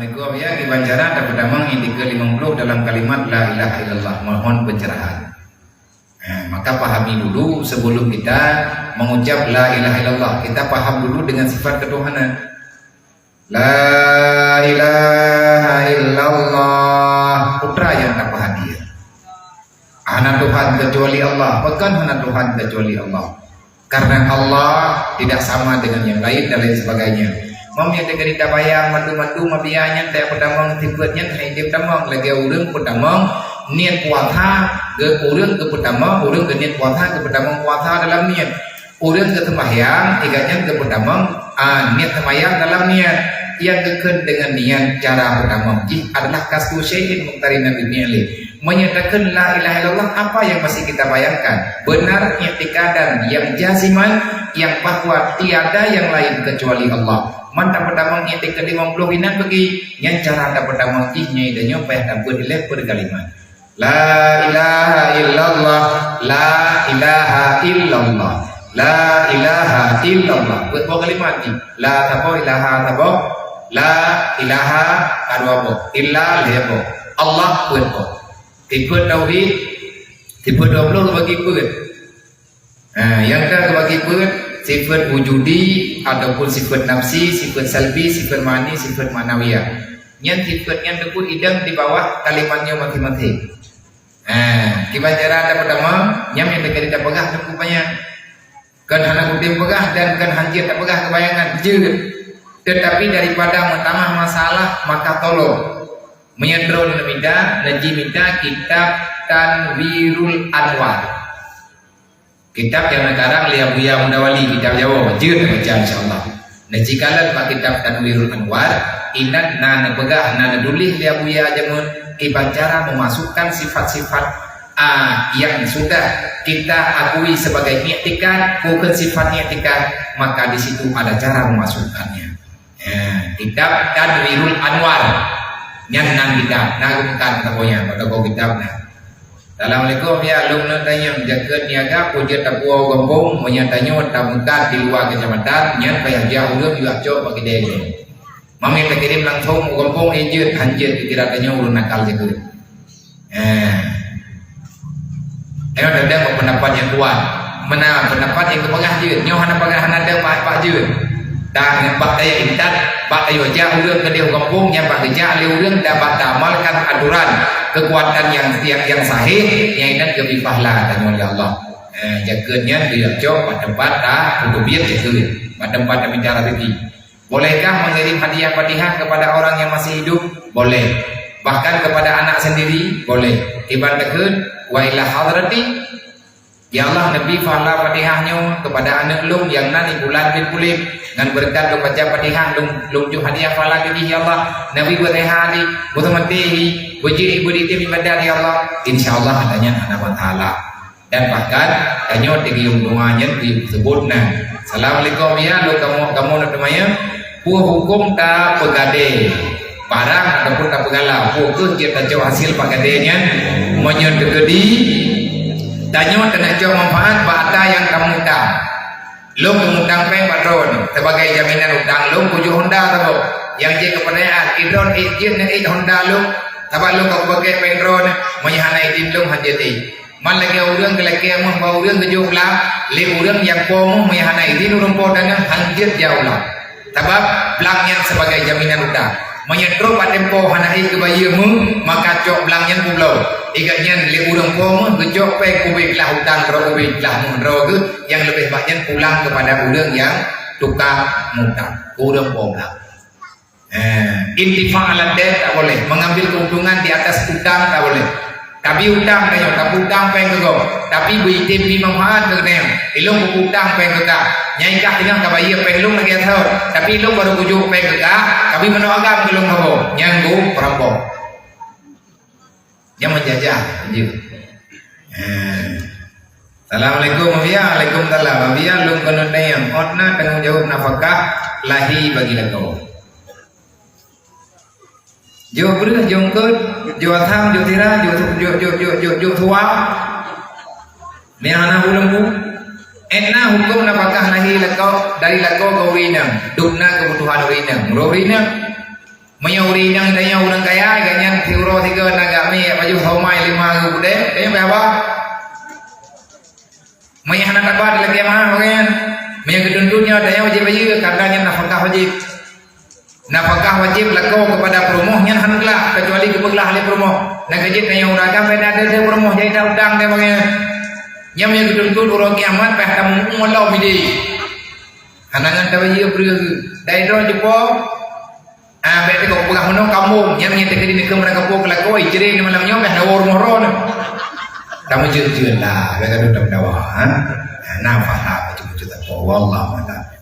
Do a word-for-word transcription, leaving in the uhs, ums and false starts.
Assalamualaikum. Ya, kiban cara tapeutamong i'tikad limong ploh dalam kalimat la ilaha illallah, mohon pencerahan. Eh, maka pahami dulu sebelum kita mengucap la ilaha illallah. Kita paham dulu dengan sifat ketuhanan. La ilaha illallah. Putra yang tapeuhadiah. Hana Tuhan kecuali Allah. Bukan hana Tuhan kecuali Allah. Karena Allah tidak sama dengan yang lain dan lain sebagainya. Meunyoe teuka tabayang mandum-mandum mabiya nyan, tapeutamong sifat nyan hai tapeutamong lagèe ureueng peutamong niet puasa, geu-, ureueng geupeutamong, ureueng geuniet puasa, geupeutamong puasa dalam niet. Ureueng geuseumbahyang, igat nyan geupeutamong, ah, niet seumbahyang dalam niet. Nyang geukheun deungon nyan cara peutamong jih adalah qasdu syai'in muqtarinan bi fi'lih. Meunyoe takheun la ilaha illallah, apa yang masih kita bayangkan? Benar i'tikadan yang jaziman, yang bahwa tiada yang lain kecuali Allah. Man tapeutamong i'tikad limong ploh inan bagi, nyan cara tapeutamong jih nyan, tanyoe payah tabeuet lé per kalimat. La ilaha illallah, la ilaha illallah, la ilaha illallah. Beuet boh kalimat jih. La saboh, ilaha saboh, la ilaha ka dua boh, illa lhèe boh, Allah peuet boh. Sifat tauhid, sifat dua ploh bagi peuet. Ha, nyang ka geubagi peuet, sifat wujudi ataupun sifat nafsi, sifat salbi, sifat ma'ni, sifat ma'nawiyah. Nyan sifat nyan teupeu idong di bawah kalimat nyoe maséng-maséng. Ha, kiban cara tapeutamong, nyan nyang teuka tapeugah teungku panyang. Kon hana kutem peugah dan kon hanjeuet tapeugah keubayangan, jeuet. Tetapi daripada meutamah masalah, maka tolong. Meunyoe droeneuh mita, neuji mita kitab Tanwirul Anwar. Kitab nyang neukarang lé Abuya Muda Wali, kitab Jawoe, jeuet neubaca insya Allah. Neujikalon bak kitab Tanwirul Anwar, inan na neupeugah, na neutuléh lé Abuya jameun kiban cara memasukkan sifat-sifat, a, yang sudah kita akui sebagai i'tikad, bukan sifat i'tikad, maka di situ ada cara memasukkannya. Ya, kitab Tanwirul Anwar. Nyan nan kitab, na geupeugah teuka nyan, bak toko kitab na. Assalamualaikum, ya, lôn neutanyong, jakeuet niaga peue jeuet tapuwoe u gampông, meunyoe tanyoe tameukat di luwa keucamatan, nyan payah jak ureueng yue cok bak keude lôn. Meunyoe takirém langsong u gampông, eh, jeuet, hanjeuet, kira tanyoe ureueng nakal jakeuet. Eh. Nyoe teuntang bak peundapat nyang kuat. Meunan peundapat nyang geupeugah jeuet. Nyoe hana peugah, hana teuntang bak, bak jeuet. Dan ngon bak tayue intat, bak tayue jak ureueng keudeh u gampông, nyan bak geujak lé ureueng dan bak taamalkan aturan keukuatan nyang, nyang, nyang sahih, nyang inan geubri pahala tanyoe lé Allah. Eh, jakeuet nyan geuyue cok bak teumpat ta peuteubiet jakeuet, bak teumpat tamita raseuki. Bolehkah mengirim hadiah Fatihah kepada orang yang masih hidup? Boleh. Bahkan kepada anak sendiri? Boleh. Kiban takheun, wa ila hadrati, ya Allah, neubri pahala Fatihah nyoe kepada aneuk lôn nyang nan di bulan bin puléh, ngon beureukat lôn baca Fatihah, lôn, lôn jok hadiah pahala keu jih, ya Allah. Neubri beuseuhat jih, beuseumaté jih, beujeuet jih, beuitem ibadat, ya Allah. Insya Allah, hana nyan hana masalah. Dan bahkan tanyoe teungoh doa nyan diseubut na. Assalamualaikum, ya, lôn kamoe, kamoe na teumanyong, peue hukôm tapeugadée barang ataupun tapeugala, peue kheueh jeuet tacok hasil bak gadée nyan? Meunyoe teukeudi tanyoe teunak cok manfaat bak ata nyang tamutang. Lôn mutang péng bak droeneuh sebagai jaminan utang lôn, kujok honda saboh. Nyang jeuet keupeunayaan, idroeneuh jeuet neuék honda lôn, sabab lôn ka kupakék péng droeneuh, meunyoe hana idin lôn hanjeuet ék. Man lagée ureuëng geulakée méuh bak ureuëng geujok blang, lé ureuëng nyang po méuh meunyoe hana idin ureuëng po tanoh, hanjeuet jak u blang. Sabab blang nyan sibagai jaminan utang. Meunyoe trok bak tempo hana ék geubayeue méuh, maka cok blang nyan peubloe. Igat nyan lé ureuëng po méuh geucok péng ubé glah utang droe, ubé glah méuh droe geuh, nyang leubeh bak nyan pulang keupada ureuëng nyang tukang mutang, keu ureuëng po blang. Eh, intifa' 'ala dain tak boleh, mengambil keuntungan di atas utang tak boleh. Tabi utang tanyoe, tapeutang péng keu gob, tapi beuitem pih manfaat keu tanyoe. Ilôn kupeutang péng keu kah, nyang kah teungoh kabayeue péng lôn lagée thon, tapi ilôn barô kujok péng keu kah, tapi meunoe agam keu lôn saboh, nyan gob peurampok. Nyang meujajah, jeuet. Eh. Assalamualaikum, Abiya. Waalaikumsalam. Abiya, lôn keuneuk tanyong, ôt na tanggong jaweueb nafakah lahé bagi lakoe? Jok breueh, jok eungkôt, jok asam, jok sira, jok, jok, jok suwa. Nyang hana uleueng bu. Ét na hukôm nafakah lahé lakoe, dari lakoe keu ureuëng inong, dum na keubutuhan ureuëng inong. Meunurot ureuëng inong, Meunyoe ureueng inong tanyoe ureueng kaya, gobnyan siuroe sigoe na gak mie, baju somai lima ribu deh, tanyoe payah ba. Meunyoe hana tabat lagèe mah, gobnyan. Meunyoe geutuntut nyoe, tanyoe wajéb bayeue, karena nyan nafakah wajéb. Nafakah wajéb lakoe keupada peurumoh nyan hana glah, keucuali geupeuglah lé peurumoh. Nyang keujeuet tanyoe ureueng agam, beda ada peurumoh, jadi tak udang deh, gobnyan. Nyan meunyoe geutuntut uroe kiamat, payah tamu'ue lom idéh. Hana ngon tabayeue breueh geuh. Dai droe jipo, ah, bèk teuka peugah meunoe kamoe, nyan meunyo teuka di neukeu meurangkapeue keulakoe, icré di malam nyoe, bèk hawa rumoh droe nyoe. Tameujeut-jeut lah, bèk gadoh tameudawa, ha? Nah, na pahala bacut-bacut apa? Wallahu a'lam.